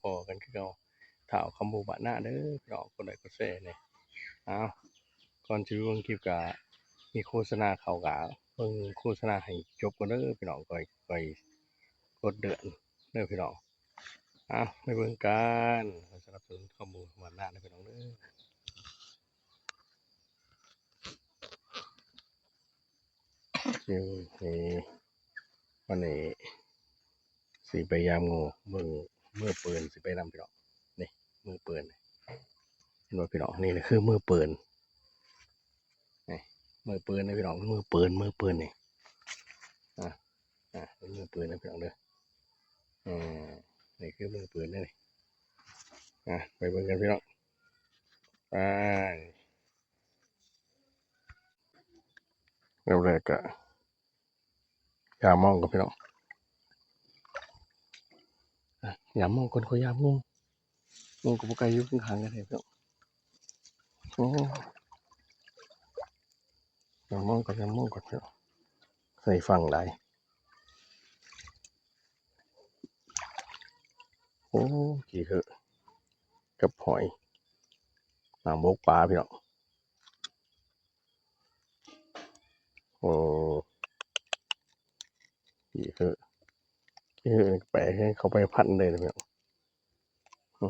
ພໍ້ກັນຄືເກົ່າ ທ້າວຄຳບູບ້ານນາເດີພີ່ນ້ອງ ກົດໄລກົດແຊແດ່. ເອົາ ກ່ອນຈະໄປເບິ່ງຄລິບກະມີໂຄສະນາເຂົ້າ ກະເບິ່ງໂຄສະນາໃຫ້ຈົບກ່ອນເດີພີ່ນ້ອງ ຄ່ອຍ ຄ່ອຍກົດເດືອນເດີພີ່ນ້ອງ. ເອົາ ໄປເບິ່ງກັນ ສະໜັບສະໜູນຄຳບູບ້ານນາເດີພີ່ນ້ອງເດີ. ເອີ ນີ້ ວັນນີ້ຊິໄປຢາມງູ ເບິ່ງມືປືນຊິໄປນຳພີ່ນ້ອງ. ນີ້ມືປືນ ເຫັນບໍ່ພີ່ນ້ອງ? ນີ້ຄືມືປືນ ນີ້ມືປືນນະພີ່ນ້ອງ ມືປືນ ມືປືນນີ້ ອ່າ ອ່າ ເປັນມືປືນນະພີ່ນ້ອງເດີ. ເອີ ນີ້ຄືມືປືນເດ້ນີ້. ອ່າ ໄປເບິ່ງກັນພີ່ນ້ອງ ໄປ. ແນວແລກກະຢາມມອງກ່ອນພີ່ນ້ອງ ອ່ະ ຢາມມອງກ່ອນ ຂໍຢາມງູ ງູກະບໍ່ໄກ ຢູ່ຂ້າງໆກັນເດ້ພີ່ນ້ອງ. ໂອ້ ຢາມມອງກ່ອນ ຢາມມອງກ່ອນພີ່ນ້ອງ ໃສ່ຝັ່ງຫຼາຍ. ໂອ້ ຂີ້ເຫີກັບຫອຍ ນ້ຳບົກປາພີ່ນ້ອງ. ໂອ້ ຂີ້ເຫີ ຂີ້ເຫີແປໃຫ້ເຂົ້າໄປພັນເລີຍນະພີ່ນ້ອງ. ອື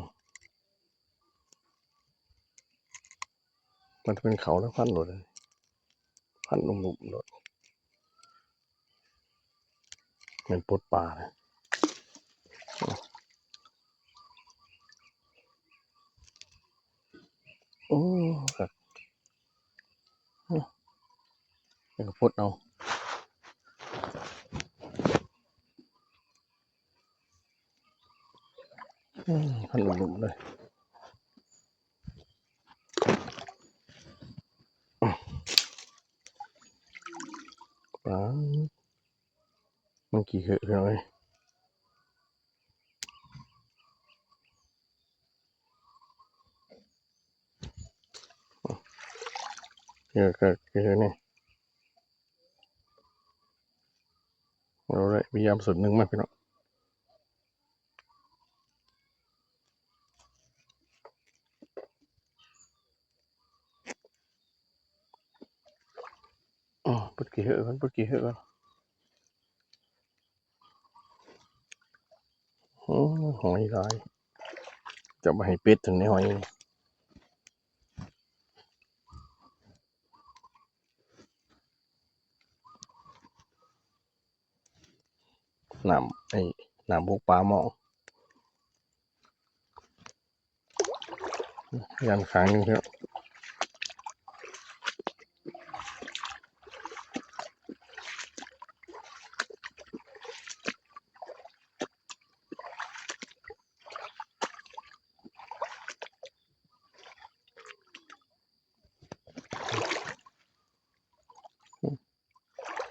ມັນເປັນເຂົາແລ້ວ ພັນໂລດ ພັນໜຸ່ມໆໂລດ ແມ່ນປົດປານະ. ໂອ້ ຄັກ ອື ແລ້ວກໍປົດເອົາ. ອືມ ພັນໜຸ່ມໆເລີຍ ປາດ ມັນຂີ້ເຫີພີ່ນ້ອງເອີຍ. ເອີ ກໍຄືນີ້ ເອົາເລີຍ ມີຢາມຊຸດໜຶ່ງມາພີ່ນ້ອງ. ອໍ ປົດຂີ້ເຫີກ່ອນ ປົດຂີ້ເຫີກ່ອນ. ໂອ້ ຫອຍຫຼາຍ ຈະມາໃຫ້ເປັດຫັ້ນແຫຼະຫອຍ. ນ້ຳ ໄອ້ ນ້ຳບົກປາໝໍ້ ຢ້ານຄ້າງຢູ່ເນາະ.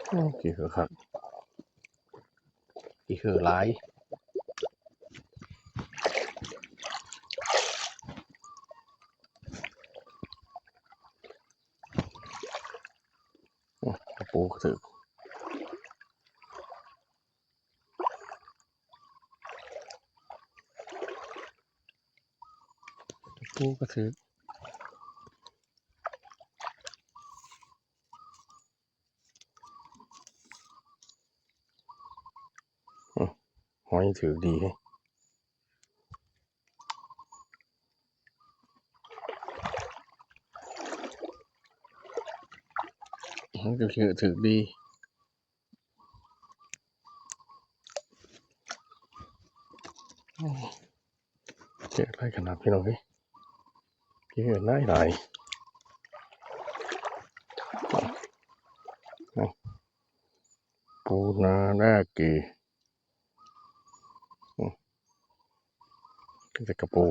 ໂອ້ ຂີ້ເຫີຄັກ ຂີ້ເຫີຫຼາຍ. ໂອ້ ກະປູກະຖືກ ກະປູກະຖືກ. ຫອຍຖືກດີເດ ມັນກະຖືກດີ. ໂອ້ ເຈາະຫຼາຍຂະໜາດພີ່ນ້ອງເອີຍ ເຈາະຫຼາຍຫຼາຍ. ປູນານາເກ ອືມ ເປັນແຕ່ກະປູ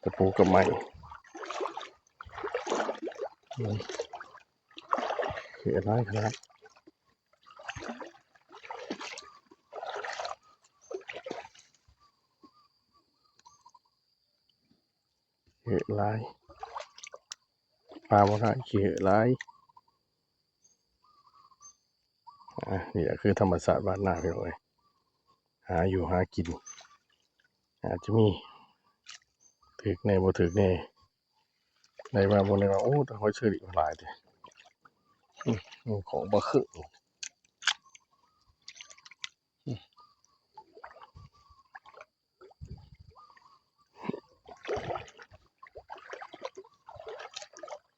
ກະປູກັບໄມ້ ອືມ ເຈາະຫຼາຍຂະໜາດ. ເຫືອຫຼາຍ ປາບໍ່ໄດ້ ຂີ້ເຫືອຫຼາຍ. ເອົາ ນີ້ແຫຼະຄືທຳມະຊາດບ້ານນາ ພີ່ນ້ອງເອີຍ ຫາຢູ່ຫາກິນ ອາດຈະມີຖືກແດ່ບໍ່ຖືກແດ່ ໄດ້ມາບໍ່ໄດ້ມາ. ໂອ້ ແຕ່ຫອຍເຊີຣີຫຼາຍແທ້ ອື ຂອງບໍ່ຄື ອື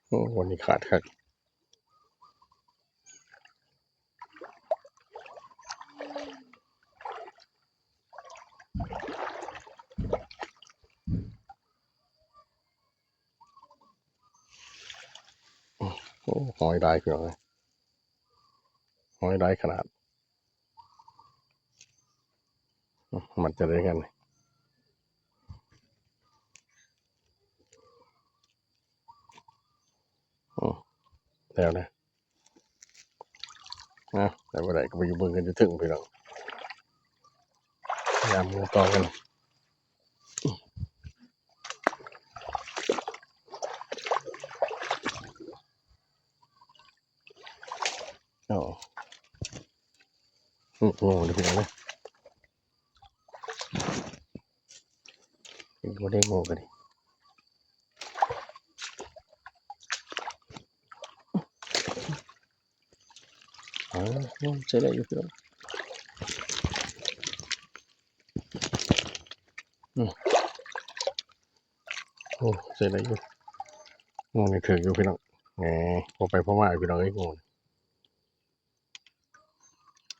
ໂອ້ ວັນນີ້ຂາດຄັກ. ໂອ້ ຫອຍຫຼາຍ ພີ່ນ້ອງເອີຍ ຫອຍຫຼາຍຂະໜາດ. ມັນຈະໄດ້ກັນ ອື ແລ້ວນະ ນະ ໄດ້ບໍ່ໄດ້ກໍໄປຢູ່ເບິ່ງກັນຢູ່ເທິງ ພີ່ນ້ອງ ຍາມໝູ່ຕໍ່ກັນ. ອໍ ໂອ້ ໂອ້ ເດີພີ່ນ້ອງເດີ ບໍ່ໄດ້ໂງ່ກັນ ເອີ ໃຊ້ໄດ້ຢູ່ພີ່ນ້ອງ ອື ໂອ້ ໃຊ້ໄດ້ຢູ່ ໂອ້ ນີ້ຖືກຢູ່ພີ່ນ້ອງ ແໝ ພໍໄປພໍມາພີ່ນ້ອງເອີຍ ໂອ້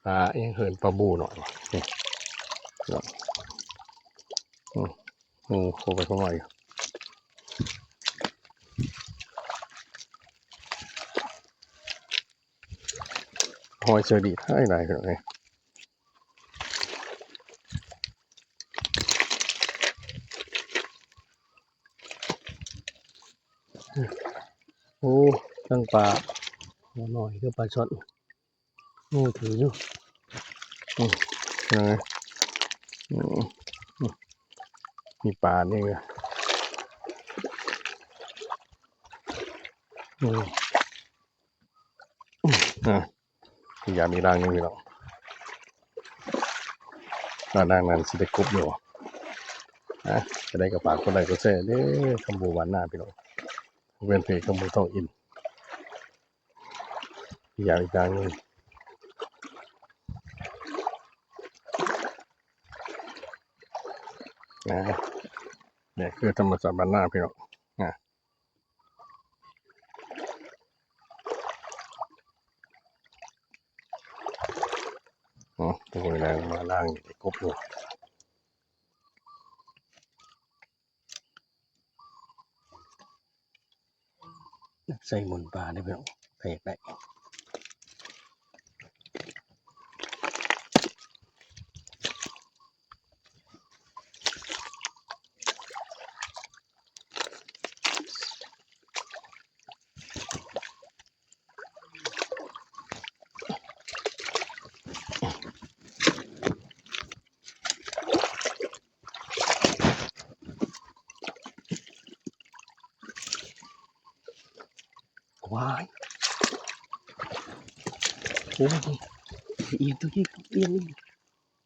ປາອີ່ຫຍັງເອີ້ນ ປາບູເນາະ ນີ້ເນາະ ອື ໂອ້ ພໍໄປພໍມາຢູ່ ຫອຍເຊີຣີຫຼາຍໆ ພີ່ນ້ອງເອີຍ. ໂອ້ ທັງປາ ໂອ້ ນ້ອຍຄືປາຊ່ອນ ໂອ້ ຖືຢູ່ ອື ເອີ ອື ອື ມີປານີ້ ອື ອື ອາ ພະຍາຍາມອີກລ່າງໜຶ່ງພີ່ນ້ອງ ລ່າງນັ້ນຊິໄດ້ກົບຢູ່ ອາ ຈະໄດ້ກໍຝາກກົດໄລ້ກົດແຊເດີ ຄຳບູບ້ານນາພີ່ນ້ອງ ແຟນເພຈຄຳບູທອງອິນ ພະຍາຍາມອີກລ່າງໜຶ່ງ ອາ ນີ້ຄືທຳມະຊາດບ້ານນາພີ່ນ້ອງ ອາ ໂອ້ຍ ມາລ້າງກົບຢູ່ ໃສ່ໝົນປາເດີພີ່ນ້ອງ ແພກໄດ້. ວ້າຍ ໂອ້ຍ ອຽນຕົວນີ້ ອຽນນີ້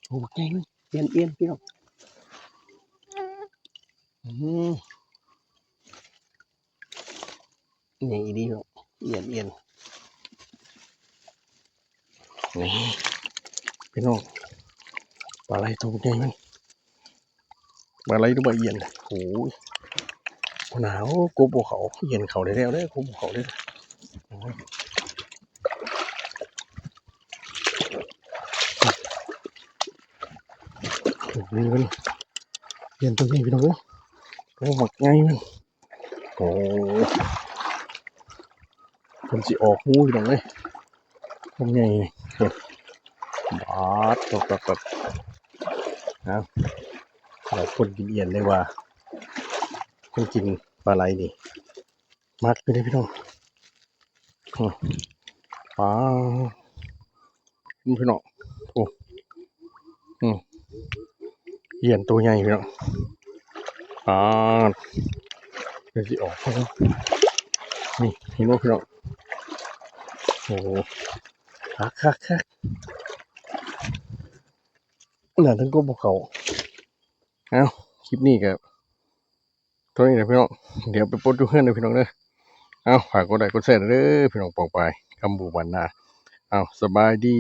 ໂອ້ ບັກໃຫຍ່ເລີຍ ອຽນໆ ພີ່ນ້ອງ ອືມ ໃຫຍ່ອີ່ຫຼີເນາະ ອຽນໆ ນີ້ພີ່ນ້ອງ ປາໄຫຼໂຕໃຫຍ່ມັນ ປາໄຫຼຫຼືປາອຽນ ໂອ້ຍ ໂອ້ ໜາວ ກົບບໍ່ເຂົ້າ ອຽນເຂົ້າໄດ້ແລ້ວເດ້ ກົບບໍ່ເຂົ້າເດ້ ໂອ້ຍ ນີ້ມັນ ອຽນໂຕໃຫຍ່ພີ່ນ້ອງເອີຍ ໂອ້ ບັກໃຫຍ່ມັນ. ໂອ້ ເພິ່ນຊິອອກຮູພີ່ນ້ອງເອີຍ ຄວາມໃຫຍ່ນີ້ ບາດ ປັດໆ ເອົາ ແລ້ວຄົນກິນອຽນເລີຍວ່າ ຄົນກິນປາໄຫຼນີ້ມັກຢູ່ເດ້ພີ່ນ້ອງ ອື ປາ ພີ່ນ້ອງ ໂອ້ ອືມ ອຽນໂຕໃຫຍ່ພີ່ນ້ອງ ປາດ ເພິ່ນຊິອອກ ນີ້ ເຫັນບໍ່ພີ່ນ້ອງ ໂອ້ ຄັກໆໆ ໜ້າເທິງກົບບໍ່ເຂົ້າ. ເອົ້າ ຄລິບນີ້ກໍເທົ່ານີ້ແຫຼະພີ່ນ້ອງ, ດຽວໄປປົດຢູ່ເຮືອນເດີພີ່ນ້ອງເດີ. ເອົ້າ ຝາກກົດໄລກົດແຊເດີພີ່ນ້ອງ ປອງປາຍ ຄຳບູບ້ານນາ. ເອົ້າ ສະບາຍດີ.